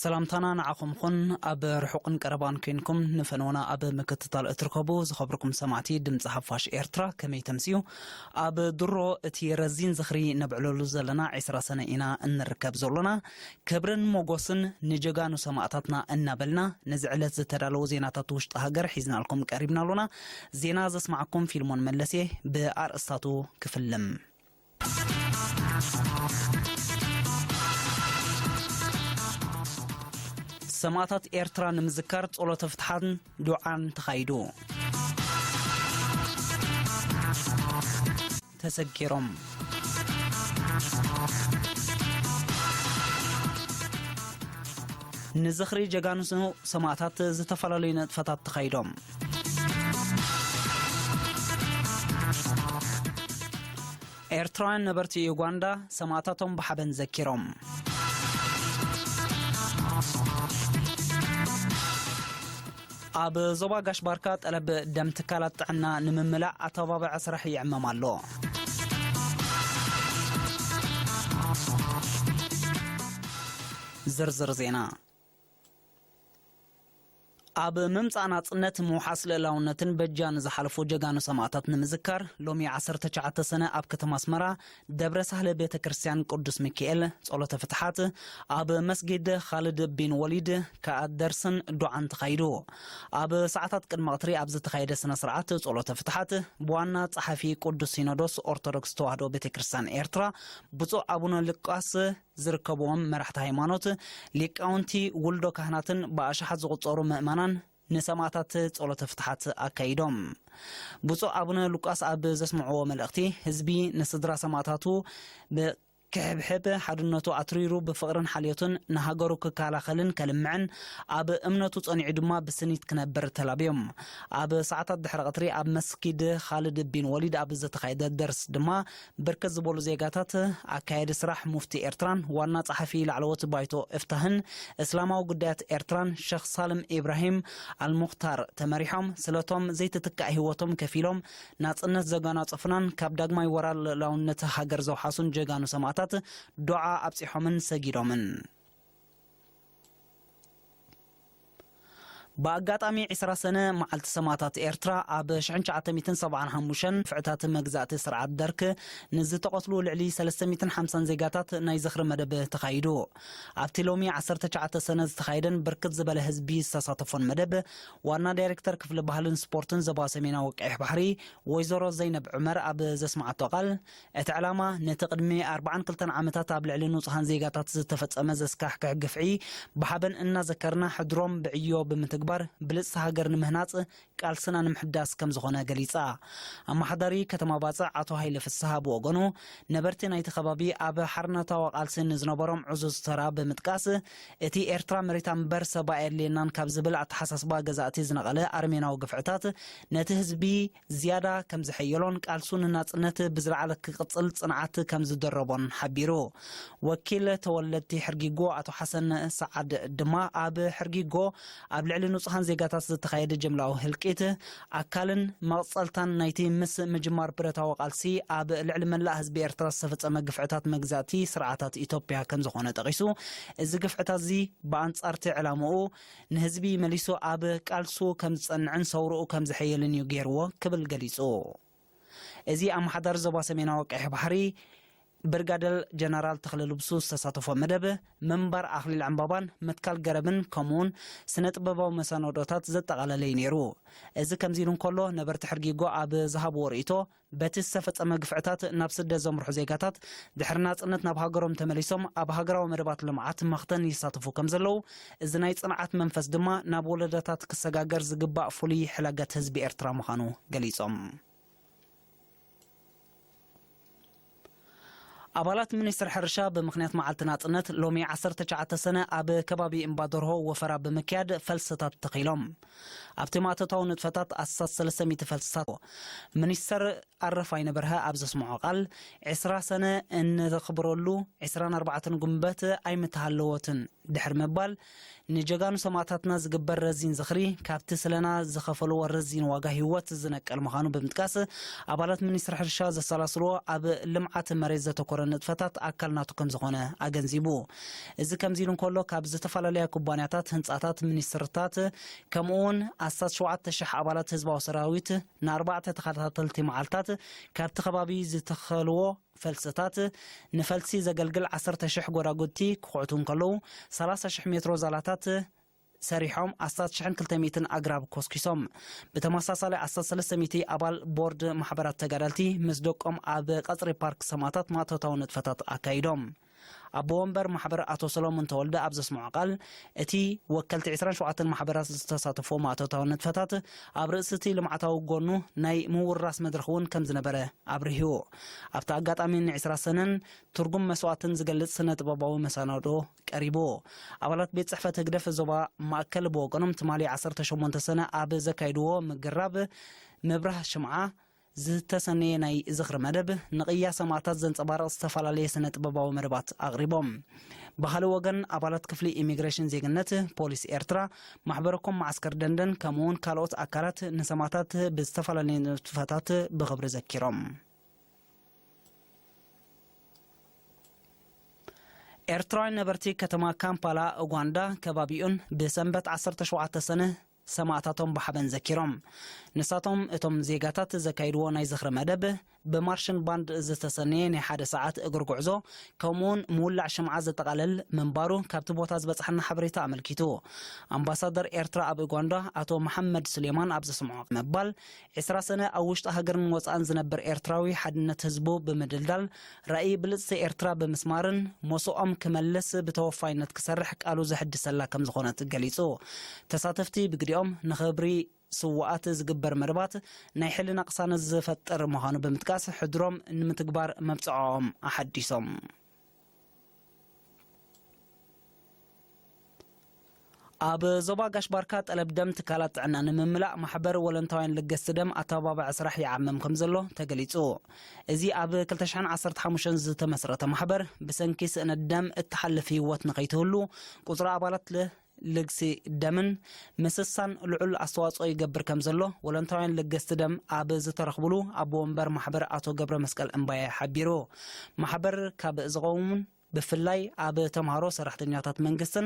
ሰላምታና ንዓኹም ኹን። ኣብ ርሑቕን ቀረባን ኮይንኩም ንፈነወና ኣብ ምክትታል እትርከቡ ዝኸብርኩም ሰማዕቲ ድምፂ ሓፋሽ ኤርትራ፣ ከመይ ተምስዩ? ኣብ ድሮ እቲ ረዚን ዝኽሪ ነብዕለሉ ዘለና ዕስራ ሰነ ኢና እንርከብ ዘሎና። ክብርን ሞጎስን ንጀጋኑ ሰማእታትና እናበልና፣ ነዚ ዕለት ዝተዳለዉ ዜናታት ውሽጢ ሃገር ሒዝናልኩም ቀሪብና ኣሎና። ዜና ዘስማዕኩም ፊልሞን መለሴ፣ ብኣርእስታቱ ክፍልም። ሰማእታት ኤርትራ ንምዝካር ጸሎተ ፍትሓን ዱዓን ተኻይዱ። ተሰጊሮም። ንዝኽሪ ጀጋኑ ሰማእታት ዝተፈላለዩ ነጥፈታት ተኻይዶም። ኤርትራውያን ነበርቲ ዩጋንዳ ሰማእታቶም ብሓበን ዘኪሮም። ኣብ ዞባ ጋሽ ባርካ ጠለብ ደም ትካላት ጥዕና ንምምላእ ኣተባባዒ ስራሕ ይዕመም ኣሎ። ዝርዝር ዜና። ኣብ ምምጻእ ናጽነት ምውሓስ ልእላውነትን በጃ ንዝሓለፉ ጀጋኑ ሰማእታት ንምዝካር፣ ሎሚ ዓሰርተ ትሽዓተ ሰነ ኣብ ከተማ ኣስመራ ደብረ ሳህለ ቤተ ክርስቲያን ቅዱስ ሚካኤል ጸሎተ ፍትሓት፣ ኣብ መስጊድ ኻልድ ቢን ወሊድ ከኣ ደርስን ዱዓን ተኻይዱ። ኣብ ሰዓታት ቅድሚ ቀትሪ ኣብ ዝተኻየደ ስነ ስርዓት ጸሎተ ፍትሓት፣ ብዋና ጸሓፊ ቅዱስ ሲኖዶስ ኦርቶዶክስ ተዋህዶ ቤተ ክርስቲያን ኤርትራ ብፁዕ ኣቡነ ሉቃስ ዝርከብዎም መራሕቲ ሃይማኖት፣ ሊቃውንቲ፣ ውልዶ ካህናትን ብኣሽሓት ዝቑጸሩ ምእመናን ንሰማእታት ጸሎተ ፍትሓት ኣካይዶም። ብፁዕ ኣቡነ ሉቃስ ኣብ ዘስምዕዎ መልእኽቲ፣ ህዝቢ ንስድራ ሰማእታቱ ብክሕብሕብ ሓድነቱ ኣትሪሩ ብፍቕርን ሓልዮትን ንሃገሩ ክከላኸልን ከልምዕን ኣብ እምነቱ ጸኒዑ ድማ ብስኒት ክነብር ተላብዮም። ኣብ ሰዓታት ድሕሪ ቀትሪ ኣብ መስጊድ ኻልድ ቢን ወሊድ ኣብ ዝተኻየደ ደርስ ድማ ብርክት ዝበሉ ዜጋታት ኣካየዲ ስራሕ ሙፍቲ ኤርትራን ዋና ጸሓፊ ላዕለዎት ባይቶ እፍታህን እስላማዊ ጉዳያት ኤርትራን ሸኽ ሳልም ኢብራሂም ኣልሙኽታር ተመሪሖም ስለቶም ዘይትትካእ ህይወቶም ከፊሎም ናጽነት ዘጓናጸፉናን ካብ ዳግማይ ወራር ልእላውነት ሃገር ዘውሓሱን ጀጋኑ ሰማእታት ዱዓ ኣብጺሖምን ሰጊዶምን። ብኣጋጣሚ ዕስራ ሰነ መዓልቲ ሰማእታት ኤርትራ ኣብ ሽሕን ትሽዓተ ሚእትን ሰብዓን ሓሙሽተን ፍዕታት መግዛእቲ ስርዓት ደርክ ንዝተቐትሉ ልዕሊ ሰለስተ ሚእትን ሓምሳን ዜጋታት ናይ ዝኽሪ መደብ ተኻይዱ። ኣብቲ ሎሚ ዓሰርተ ትሽዓተ ሰነ ዝተኻየደን ብርክት ዝበለ ህዝቢ ዝተሳተፎን መደብ ዋና ዳይሬክተር ክፍሊ ባህልን ስፖርትን ዞባ ሰሜናዊ ቀይሕ ባሕሪ ወይዘሮ ዘይነብ ዑመር ኣብ ዘስምዓቶ ቃል፣ እቲ ዕላማ ነቲ ቅድሚ ኣርብዓን ክልተን ዓመታት ኣብ ልዕሊ ንጹሃን ዜጋታት ዝተፈጸመ ዘስካሕክሕ ግፍዒ ብሓበን እናዘከርና ሕድሮም ብዕዮ ብምትግባር ብልጽቲ ሃገር ንምህናጽ ቃልስና ንምሕዳስ ከም ዝኾነ ገሊጻ። ኣመሓዳሪ ከተማ ባጽዕ ኣቶ ሃይለ ፍስሃ ብወገኑ፣ ነበርቲ ናይቲ ከባቢ ኣብ ሓርነታዊ ቃልሲ ንዝነበሮም ዕዙዝ ተራ ብምጥቃስ፣ እቲ ኤርትራ መሬታ እምበር ሰብ ኣየድልየናን ካብ ዝብል ኣተሓሳስባ ገዛእቲ ዝነቐለ ኣረሜናዊ ግፍዕታት ነቲ ህዝቢ ዝያዳ ከም ዘሐየሎን ቃልሱ ንናጽነት ብዝለዓለ ክቕጽል ጽንዓት ከም ዝደረቦን ሓቢሩ። ወኪል ተወለድቲ ሕርጊጎ ኣቶ ሓሰን ሰዓድ ድማ ኣብ ሕርጊጎ ኣብ ልዕሊ ንጹሃን ዜጋታት ዝተኻየደ ጅምላዊ ህልቂት ኣካልን መቕጸልታን ናይቲ ምስ ምጅማር ብረታዊ ቃልሲ ኣብ ልዕሊ መላእ ህዝቢ ኤርትራ ዝተፈጸመ ግፍዕታት መግዛእቲ ስርዓታት ኢትዮጵያ ከም ዝኾነ ጠቒሱ፣ እዚ ግፍዕታት እዚ ብኣንጻር እቲ ዕላምኡ ንህዝቢ መሊሱ ኣብ ቃልሱ ከም ዝጸንዕን ሰውርኡ ከም ዝሕየልን እዩ ገይርዎ ክብል ገሊጹ። እዚ ኣመሓዳሪ ዞባ ሰሜናዊ ቀይሕ ባሕሪ ብርጋደር ጀነራል ተኽለ ልብሱ ዝተሳተፎ መደብ ምንባር ኣኽሊል ዕምባባን ምትካል ገረብን ከምኡውን ስነ ጥበባዊ መሰናዶታት ዘጠቓለለ እዩ ነይሩ። እዚ ከምዚ ኢሉ እንከሎ፣ ነበርቲ ሕርጊጎ ኣብ ዝሃብዎ ርእይቶ፣ በቲ ዝተፈጸመ ግፍዕታት ናብ ስደት ዘምርሑ ዜጋታት ድሕሪ ናጽነት ናብ ሃገሮም ተመሊሶም ኣብ ሃገራዊ መደባት ልምዓት መኽተን ይሳተፉ ከም ዘለዉ፣ እዚ ናይ ጽንዓት መንፈስ ድማ ናብ ወለዶታት ክሰጋገር ዝግባእ ፍሉይ ሕላገት ህዝቢ ኤርትራ ምዃኑ ገሊጾም። ኣባላት ሚኒስትሪ ሕርሻ ብምኽንያት መዓልቲ ናጽነት ሎሚ ዓሰርተ ትሽዓተ ሰነ ኣብ ከባቢ እምባደርሆ ወፈራ ብምክያድ ፈልስታት ተኺሎም። ኣብቲ ማእቶታዊ ንጥፈታት ኣስታት ሰለስተ ሚእቲ ፈልስታት። ሚኒስተር ኣረፋይነ በርሀ ኣብ ዘስምዖ ቃል፣ ዕስራ ሰነ እነኽብረሉ ዕስራን ኣርባዕተን ጉንበት ኣይምተሃለወትን ድሕሪ ምባል፣ ንጀጋኑ ሰማእታትና ዝግበር ረዚን ዝኽሪ ካብቲ ስለና ዝኸፈልዎ ረዚን ዋጋ ህይወት ዝነቀል ምዃኑ ብምጥቃስ፣ ኣባላት ሚኒስትሪ ሕርሻ ዘሰላስልዎ ኣብ ልምዓት መሬት ዘተኮረ ንጥፈታት ኣካል ናቱ ከም ዝኾነ ኣገንዚቡ። እዚ ከምዚ ኢሉ እንከሎ፣ ካብ ዝተፈላለያ ኩባንያታት፣ ህንጻታት፣ ሚኒስትርታት፣ ከምኡ እውን ኣስታት ሸውዓተ ሽሕ ኣባላት ህዝባዊ ሰራዊት ንኣርባዕተ ተኸታተልቲ መዓልታት ካብቲ ከባቢ ዝተኸልዎ ፈልስታት፣ ንፈልሲ ዘገልግል ዓሰርተ ሽሕ ጎዳጉድቲ ክኹዕቱ እንከለዉ፣ ሰላሳ ሽሕ ሜትሮ ዛላታት ሰሪሖም፣ ኣስታት ሽሕን ክልተ ሚእትን ኣግራብ ኮስኪሶም። ብተመሳሳሊ ኣስታት ሰለስተ ሚእቲ ኣባል ቦርድ ማሕበራት ተጋደልቲ ምስ ደቆም ኣብ ቀጽሪ ፓርክ ሰማእታት ማእቶታዊ ንጥፈታት ኣካይዶም። ኣቦ ወንበር ማሕበር ኣቶ ሰሎሞን ተወልደ ኣብ ዘስምዖ ቃል፣ እቲ ወከልቲ ዕስራን ሸውዓተን ማሕበራት ዝተሳተፎ ማእቶታዊ ንጥፈታት ኣብ ርእሲ እቲ ልምዓታዊ ጎኑ ናይ ምውራስ መድረኽ እውን ከም ዝነበረ ኣብሪሁ። ኣብቲ ኣጋጣሚ ንዕስራ ሰነን ትርጉም መስዋእትን ዝገልጽ ስነ ጥበባዊ መሰናዶ ቀሪቡ። ኣባላት ቤት ጽሕፈት ህግደፍ ዞባ ማእከል ብወገኖም፣ ትማሊ ዓሰርተ ሸሞንተ ሰነ ኣብ ዘካይድዎ ምግራብ ምብራህ ሽምዓ ዝተሰነየ ናይ ዝኽሪ መደብ፣ ንቕያ ሰማእታት ዘንጸባርቕ ዝተፈላለየ ስነ ጥበባዊ መደባት ኣቕሪቦም። ብኻልእ ወገን፣ ኣባላት ክፍሊ ኢሚግሬሽን ዜግነት ፖሊስ ኤርትራ፣ ማሕበረኮም መዓስከር ደንደን፣ ከምኡውን ካልኦት ኣካላት ንሰማእታት ብዝተፈላለየ ንጥፈታት ብኽብሪ ዘኪሮም። ኤርትራውያን ነበርቲ ከተማ ካምፓላ፣ ኡጋንዳ፣ ከባቢኡን ብሰንበት ዓሰርተ ሸውዓተ ሰነ ሰማእታቶም ብሓበን ዘኪሮም። ንሳቶም እቶም ዜጋታት ዘካይድዎ ናይ ዝኽሪ መደብ ብማርሽን ባንድ ዝተሰነየ ናይ ሓደ ሰዓት እግሪ ጉዕዞ፣ ከምኡውን ምውላዕ ሽምዓ ዘጠቓለል ምንባሩ ካብቲ ቦታ ዝበጽሓና ሓበሬታ ኣመልኪቱ። ኣምባሳደር ኤርትራ ኣብ ኡጋንዳ ኣቶ መሓመድ ሱሌማን ኣብ ዘስምዖ መባል፣ ዕስራ ሰነ ኣብ ውሽጢ ሃገርን ወጻእን ዝነብር ኤርትራዊ ሓድነት ህዝቡ ብምድልዳል፣ ራእይ ብልጽቲ ኤርትራ ብምስማርን ሞስኦም ክመልስ ብተወፋይነት ክሰርሕ ቃሉ ዘሕድሰላ ከም ዝኾነት ገሊጹ። ተሳተፍቲ ብግዲኦም፣ ንኽብሪ ስውኣት ዝግበር መደባት ናይ ሕልና ቅሳነት ዝፈጥር ምዃኑ ብምጥቃስ፣ ሕድሮም ንምትግባር መብጽዓኦም ኣሓዲሶም። ኣብ ዞባ ጋሽ ባርካ፣ ጠለብ ደም ትካላት ጥዕና ንምምላእ ማሕበር ወለንታውያን ለገስቲ ደም ኣተባባዒ ስራሕ ይዓመም ከም ዘሎ ተገሊጹ። እዚ ኣብ ክልተ ሽሕን ዓሰርተ ሓሙሽተን ዝተመስረተ ማሕበር፣ ብሰንኪ ስእነት ደም እትሓልፍ ህይወት ንኸይትህሉ፣ ቁጽሪ ኣባላት ል-፣ ልግሲ ደምን ምስሳን ልዑል ኣስተዋጽኦ ይገብር ከም ዘሎ ወለንታውያን ለገስቲ ደም ኣብ ዝተረኽብሉ ኣቦ ወንበር ማሕበር ኣቶ ገብረ መስቀል እምባየ ሓቢሩ። ማሕበር ካብ ዝቐውሙን ብፍላይ ኣብ ተምሃሮ፣ ሰራሕተኛታት መንግስትን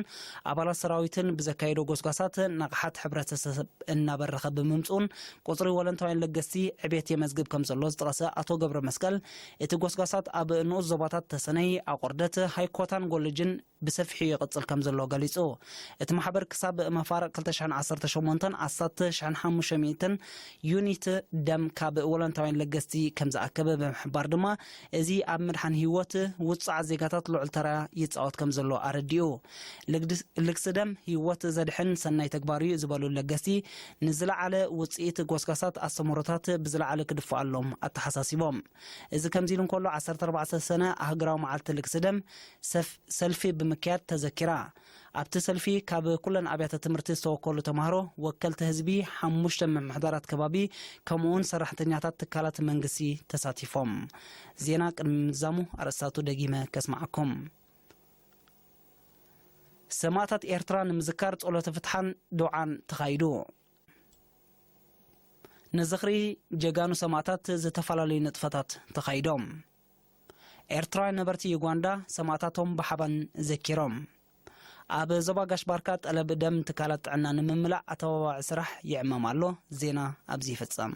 ኣባላት ሰራዊትን ብዘካየዶ ጎስጓሳት ንቕሓት ሕብረተሰብ እናበረኸ ብምምጽኡን፣ ቁጽሪ ወለንታውያን ለገስቲ ዕቤት የመዝግብ ከም ዘሎ ዝጠቐሰ ኣቶ ገብረ መስቀል፣ እቲ ጎስጓሳት ኣብ ንኡስ ዞባታት ተሰነይ፣ ኣቑርደት፣ ሃይኮታን ጎልጅን ብሰፊሑ ይቕጽል ከም ዘሎ ገሊጹ። እቲ ማሕበር ክሳብ መፋርቕ ክልተ ሽሕን ዓሰርተ ሸሞንተን ኣስታት ሽሕን ሓሙሽተ ሚእትን ዩኒት ደም ካብ ወለንታውያን ለገስቲ ከም ዝኣከበ ብምሕባር ድማ፣ እዚ ኣብ ምድሓን ህይወት ውጹዓት ዜጋታት ልዑል ተራ ይጻወት ከም ዘሎ ኣረዲኡ። ልግዲ-፣ ልግሲ ደም ህይወት ዘድሕን ሰናይ ተግባር እዩ ዝበሉ ለገስቲ፣ ንዝለዓለ ውጽኢት ጎስጓሳት ኣስተምህሮታት ብዝለዓለ ክድፍኣሎም ኣተሓሳሲቦም። እዚ ከምዚ ኢሉ እንከሎ፣ ዓሰርተ ኣርባዕተ ሰነ ኣህጉራዊ መዓልቲ ልግሲ ደም ሰፍ-፣ ሰልፊ ብምክያድ ተዘኪራ። ኣብቲ ሰልፊ ካብ ኩለን ኣብያተ ትምህርቲ ዝተወከሉ ተምሃሮ፣ ወከልቲ ህዝቢ፣ ሓሙሽተ ምምሕዳራት ከባቢ፣ ከምኡውን ሰራሕተኛታት ትካላት መንግስቲ ተሳቲፎም። ዜና ቅድሚ ምዛሙ ኣርእስታቱ ደጊመ ከስምዓኩም። ሰማእታት ኤርትራ ንምዝካር ጸሎተ ፍትሓን ዱዓን ተኻይዱ። ንዝኽሪ ጀጋኑ ሰማእታት ዝተፈላለዩ ንጥፈታት ተኻይዶም። ኤርትራውያን ነበርቲ ዩጋንዳ ሰማእታቶም ብሓባን ዘኪሮም። ኣብ ዞባ ጋሽ ባርካ ጠለብ ደም ትካላት ጥዕና ንምምላእ ኣተባባዒ ስራሕ ይዕመም ኣሎ። ዜና ኣብዚ ይፍጸም።